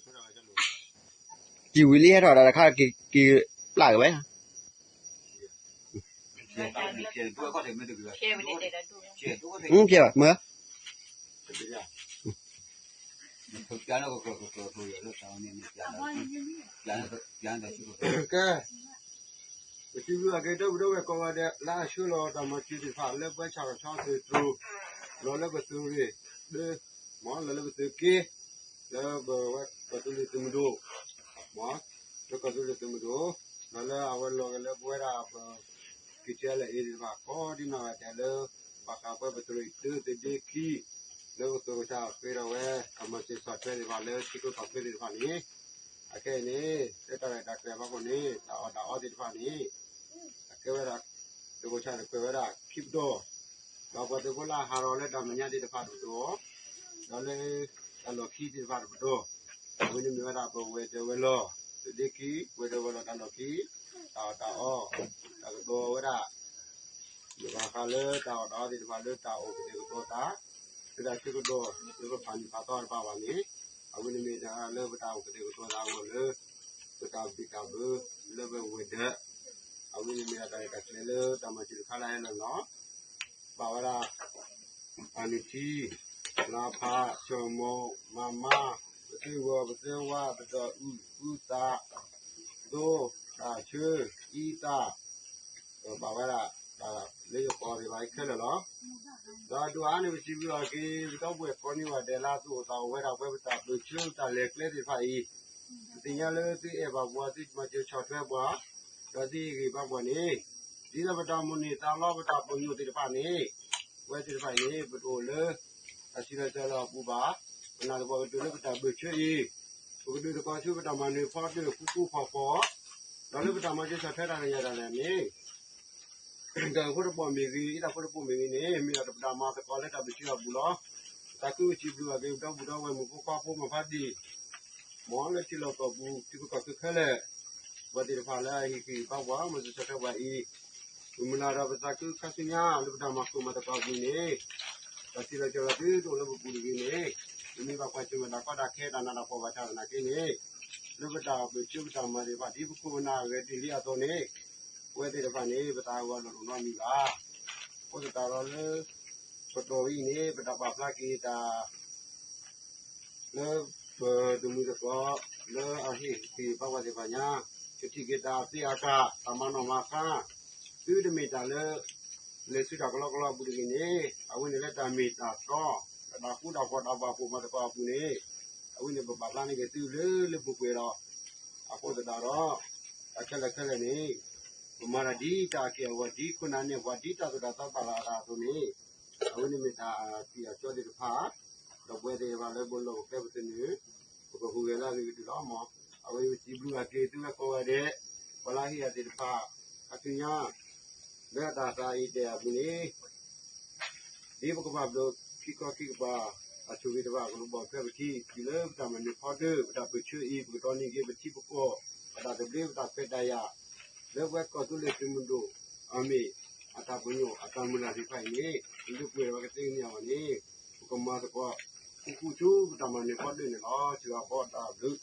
ကံဝံၤလံဟဲထီၣ်ဒီးတခါက့ၤပျၢ်က့ၤဝဲ ဖျဲးဘၣ်မ့ၢ် ကဲ ပစံးဘျုးအက့ၤ ဒီပုၢ်ဒီဝဲၢ်ကိးဂၤဒဲး လၢအဆှၢလီၤတၢ်မၤစၢၤသ့ၣ်တဖၣ် လၢပှၤဆၣ်ကဆီသုးတြိၤ လီၤလၢပသုးရ့ၣ် ဒၢ မ်လီၤလၢပသုးက့ လၢပဝဲကီၢ်သူလ့ၤသုးမုၢ်ဒိၣ် မ် လၢကီၢ်သူလ့ၤသုးမုၢ်ဒိၣ် ဒီးလၢအဝဲလီၤဂာ်လၢပဝဲဒၣ်ပ က့ၤကဲလၢအ့ၤသ့ၣ်တဖၣ် ကိးဒံနီၢ်ဂၤဒဲးလၢ ဘၣ်ဃးပဝဲပသုးရ့ၣ်ဒၢသုးဒ့ခံ လၢပသုးကစၢ်ဃ့ထီၣ်ဝဲ တၢ်မၤစၢၤဆီၣ်ထွဲသ့ၣ်တဖၣ်လၢထံကျိကီၢ်ချၢသ့ၣ်တဖၣ်န့ၣ် အခဲအံၤန့ၣ် လၢတၢ်ရဲၣ်တၢ်ကျဲၤဘၣ်ဃိန့ၣ် တၢ်အီၣ်တၢ်အီသ့ၣ်တဖၣ်န့ၣ် အကဲဝဲဒၣ် သုးကီၢ်ဆၣ်န့ၣ် ကွဲးဝဲဒၣ်ခံပတီၢ် ဒီးပှၤသုးဖိလၢအဟးထီၣ်လၢတၢ်မဲာ်ညါသ့ၣ်တဖၣ်တပတီၢ် ဒီးလၢ တၢ်လီၢ်ခံသ့ၣ်တဖၣ်တပတီၢ် အဝဲန့ၣ်မ့ၢ်ဝဲဒၣ်ပဝဲၤဒၢးဝဲၤလီၢ် သုးဒ့ခံ ဝဲၤဒၢးဝဲၤလီၢ်တၢ်လီၢ်ခံ တၢ်အီၣ်တၢ်အီ တၢ်ကဒီးဝဲဒၣ် ဘၣ်ဃးလၢတၢ်အီၣ်တၢ်အီသ့ၣ်တဖၣ်လၢတၢ်အိၣ်ကတဲာ်ကတီၤသး လၢတၢ်ဆၢကတီၢ် လၢပဖးနံၣ်ဖးသီတဖၣ်ဘၣ်န့ၣ် အဝဲန့ၣ်မ့ၢ်ဒၣ်လၢပတၢ်အိၣ်ကတဲာ်ကတီၤသးအဂီၢ်လၢ ပတၢ်ဘံၣ်တၢ်ဘၢ လၢပဝဲၤဒၢး အဝဲန့ၣ်မ့ၢ်ဒၣ်တၢ်ရဲၣ်တၢ်ကျဲၤလၢတၢ်မၤစၢၤတခါလၢဟဲလီၤန့ၣ်လီၤ. ဘၣ်ဝဲဒၣ် အနံၣ်ထံ လါဖး ဆီၣ်မိၢ် မၤမါ ပသ့ဝီၤ ပသ့ဝါ ပဒီးအုၣ် အုၣ်သး သိ တၢ်ဆၢ အံသး ဘၣ်ဝဲဒၣ် တၢ်လၢယကိးသ့ၣ်တဖၣ်အံၤခဲလၢာ်လီၤ. ဒီးဒိၣ်အါန့ၣ် ပစံးဘျုးအီၤက့ၤ ပဒီပုၢ်ဝဲၢ်ကိးနံၤဂၤဒဲးလၢအသူၣ်အိၣ်သးအိၣ်ဝဲဒၣ်ပှၤပတၢ်ပၢၢ်ဆၢတၢ်လဲၤကျဲသ့ၣ်တဖၣ်အံၤ ပသ့ၣ်ညါလၢသုအဲၣ်ဘၣ်ပှၤ သုမၤစၢၤဆီၣ်ထွဲပှၤ ဒီးသုဟ့ၣ်ဂံၢ်ဘါပှၤန့ၣ် ဒ်သိးပတၢ်မိၣ်န့ၢ်သးလီ ပတၢ်ပညိၣ်သ့ၣ်တဖၣ်န့ၣ် ပဝဲသ့ၣ်တဖၣ်အံၤန့ၣ် ပတအိၣ်လၢ တၢ်စံးလီၤစၢၤလီၤအပူၤဘၣ်. ပနာ်သပှၢ်ကတၢၢ်လၢပတၢ်ပၢၢ်ဆၢအံၤ ပကဒုးသကိးဆူပတၢ်မၤနၢၤဖီတၢၢ်ဃူဃူဖိးဖိး ဒီးလၢပတၢ်မၤစၢၤဆီၣ်ထွဲတၢ်ကယၤတၢ်လဲၣ်န့ၣ် တၢ်အိၣ်ဖှိၣ်တဘီၣ်မ့ၢ်ဂ့ၤ အံသၣ်ဖိတဘီၣ်မ့ၢ်ဂ့ၤန့ၣ် မ့ၢ်ဒီးပတၢ်မၤသကိးလၢတၢ်ပၢၢ်ဆၢအပူၤလီၤ. တၢ်ကစံးဘျုးအီၤက့ၤ ပဒီပုၢ်ဒီဝဲၢ်မုၣ်ဖိခွါဖိမၤဖးဒံး မ်လၢထံလီၢ်ကီၢ်ပူၤ ထံဖိကီၢ်ဖိခဲလၢာ် ပှၤသ့ၣ်တဖၣ်လၢအဟ့ၣ်ဂံၢ်ဘါပှၤ မၤစၢၤဆီၣ်ထွဲပှၤအံၤ ပမုၢ်လၢ်ဒီးပသးခုခါဆူညါ လၢပတၢ်မၤဃုာ်မၤသကိးအပူၤန့ၣ် တၢ်စံးလီၤစၢၤလီၤသုတအိၣ်လၢပပူၤတဂ့ၤန့ၣ် ပမ့ၢ်ဘၣ်ကွၢ်ဆၢၣ်မဲာ်တၢ်ကီတၢ်ခဲ တၢ်နးတၢ်ဖှီၣ်ဘၣ်ဆၣ်သနာ်က့န့ၣ် လၢပတၢ်ပၢၢ်ဆၢပတၢ်မၤသ့ၣ်တဖၣ် ဒ်ပခိၣ်ပနၢ်အဂဲၤဒ်လံအသိးန့ၣ် ပဝဲသ့ၣ်တဖၣ်န့ၣ် ပသးဂီၤလိာ်လိာ်နီတမံၤဘၣ်. အဃိသတးဒီးလၢ ပတီၢ်အံၤန့ၣ် ပတၢ်ပာ်ဖျါက့ၤတၢ် လၢပတမုာ်သကိး လၢအဟ့ၣ်ဂံၢ်ဘါပှၤသ့ၣ်တဖၣ်ညါ ပထံၣ်က့ၤတၢ်အသ့အကၤ တၢ်မၤနီၣ်မၤဃါ သုတမ့ၢ်တၢ်လၢ လဲၤဆူတၢ်ကလီကလီအပူၤတဂ့ၤန့ၣ် အဝဲန့ၣ်လၢတၢ်မ့ၢ်တၢ်တီ တၢ်ဃူတၢ်ဖိးတၢ်ဘၣ်ဖှိၣ်မၤသကိးအပူၤန့ၣ် အဝဲန့ၣ်ပဘၣ်ဖျါန့ၢ်က့ၤသုလၢလၢပှဲၤပှဲၤလီၤ. အဃိသတးဒီး တၢ်ခဲလၢာ်ခဲလၢာ်န့ၣ် ပမၤတၢ်ဒ်တၢ်အက့ၢ်အဂီၤ ဒ်ခိၣ်နၢ်န့ၢ်ပှၤ ဒ်တၢ်သိၣ်တၢ်သီပာ်လီၤအသးအသိးန့ၣ် အဝဲန့ၣ်မ့ၢ်တၢ်အတံၢ်အကၠီသ့ၣ်တဖၣ် ဒီးပဝဲသ့ၣ်တဖၣ်လၢပလီၢ်ပကျဲပသနၢၣ် ပကဟူးဂဲၤလၢအဂ့ၤကတၢၢ်လီၤ. မ်အဝဲပစံးဘျုးအက့ၤသုဝဲကိးဂၤဒဲး ပှၤလၢအဟ့ၣ်အသ့ၣ်တဖၣ် အခါဆူညါ လၢအတၢ်သးအံၤတဲအပူၤန့ၣ် ဒ်ပကဘၣ်ဘျိးခံခီခံကပၤ အဆိၣ်ဂ့ၤတဖၣ် ကလူၤဘီၣ်ထွဲပခံ တုၤလၢပတၢ်မၤနၢၤဖီတၢၢ် ပတၢ်ပၢၢ်ဆၢအံၤ ပကတီၢ်န့ၢ်က့ၤပထံပကီၢ် ပတၢ်သဘျ့ပတၢ်ခွဲးတၢ်ယာ် လၢပဝဲကီၢ်သူလ့ၤသုးမုၢ်ဒိၣ်အမ့ၢ် အတၢ်ပညိၣ်အတၢ်မုၢ်လၢ်သ့ၣ်တဖၣ်အံၤန့ၣ် လၢပှဲၤဒီးကသ့ကန့ၢ်အဂီၢ်န့ၣ် ပကမၤသကိး ဃူဃူဆူပတၢ်မၤနၢၤဖီတၢၢ်န့ၣ်လီၤ. စံးဘျုး